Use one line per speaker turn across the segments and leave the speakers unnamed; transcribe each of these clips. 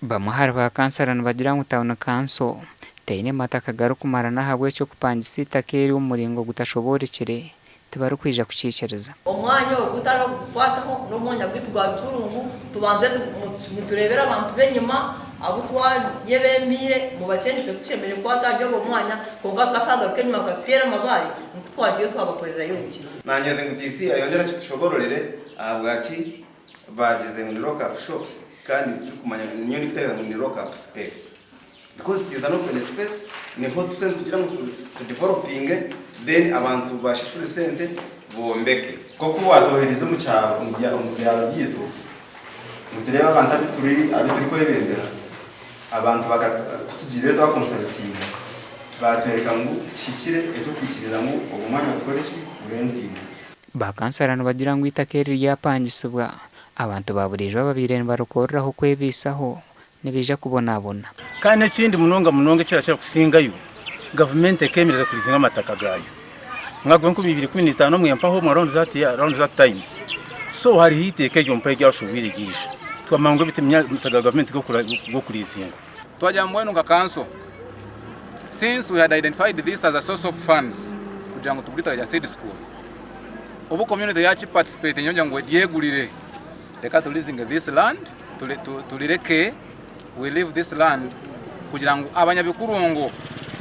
Bamwe ahari ba kansara nibagira ngu tauni kanso teine mataka garikumara n'ahabw'ekyo okupangisa eitaka eri omu muringo gutashoborekire tibarikwija kukiikiriza.
Omwanya ogu tariho kutukwataho n'omwanya gwaitu gwa bicurungu tubanze nitureebera abantu b'enyima abu twayebembeire mubakyengyese ku tushemereire kukwata ahari ogwo mwanya kwonka tutakagaruka enyima bakatuteera amabaare nikwo twagiire twabakorerayo gye.
Nanyeze ngu TC ayongyere akitushobororere ahabwaki Bagize ngu ni lock up shops kandi turikumanya nyowe ndikutekereza ngu ni lock up space because it is an open space niho tube nitugira ngu tu developinge then abantu bashashure sente bombeke.
Nk'oku waatwoherize omu kyaro omu byaro byaitu ngu tureebe abantu abu turi abu turikwebembera, abantu baka ku tugiireyo twakonsarutinga baatworeka ngu tikihikire eky'okwikiriza ngu ogwo mwanya gukore ki? Gurentingwe.
Ba kansara nibagira ngu eitaka eri ryapangisibwa, abantu ba buriijo ababaire nibarikoreraho kwebaisaho nibaija kubonabona.
Kandi n'ekindi munonga munonga ekirakira kusingayo, gavumenti ekeemereza kurizinga amataka gaayo. Omwaka gw'enkumi ibiri ikumi n'eitaano omwe mpaho omwe around that year, around that time. So hariho eiteeka eryo mpaho eryashohwire ryaija. Twamanya ngu ebiti amataka ga gavumenti tig'okurizingwa.
Twagira mbwenu nka kanso since we had identified this as a source of funds kugira ngu tugure eitaka rya seed school obu community yaki participatinga kugira ngu eryegurire reka tu leasinge this land turireke we leave this land kugira ngu abanyabikurungo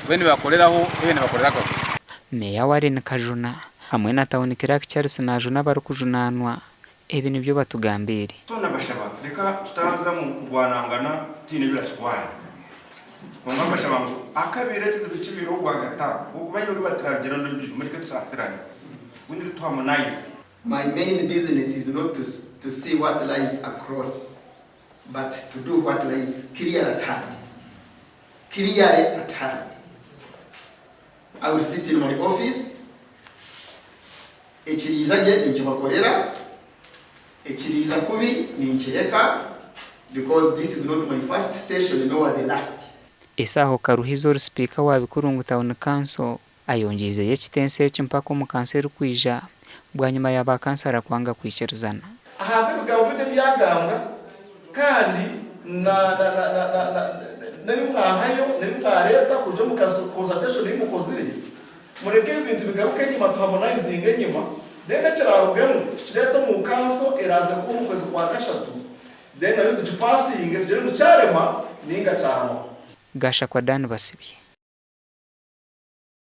babe nibakoreraho babe nibakorera gavumenti.
Meeya Warren Kajuna hamwe na Town Clerk Charles Najuna abarikujunaanwa Ebi nibyo batugambiire.
So nabashaba reka tutaza mu kurwanangana tihaine ebi orakitware. Kwonka mbashaba ngu akabeera ekizibu kibiireho rwagati aho okuba aine oribatira rugyendo n'ondiijo mureke tusaasirane. We need to harmonize.
My main business is not to to see what lies across but to do what lies clear at hand. Clearly at hand. I will sit in my office Ekiriija gye ninkibakorera, ekiriija kubi ninkireka because this is not my first station nor the last.
Esaaho Karuhiza ori sipiika wa Bikurungu Town Council ayongyeizeyo ekitenso eki mpaka omu kanso erikwija bwanyima ya ba kansara kwanga kwikirizana.
Ahabw'ebigambo binu ebyagambwa, kandi na, na, na, na, na, na, n'ebi mwahayo, n'ebi mwareeta kuruga omu consultation ei mukozire, Mureke ebi bintu bigaruke enyima tu harmonizinge enyima then ekirarugemu tukireete omu kanso eraaze kuba omu kwezi kwa kashatu then nayo tugipasinge tugire ngu kyarema ninga kyaramaho.
Gashakwa Dan Basibye.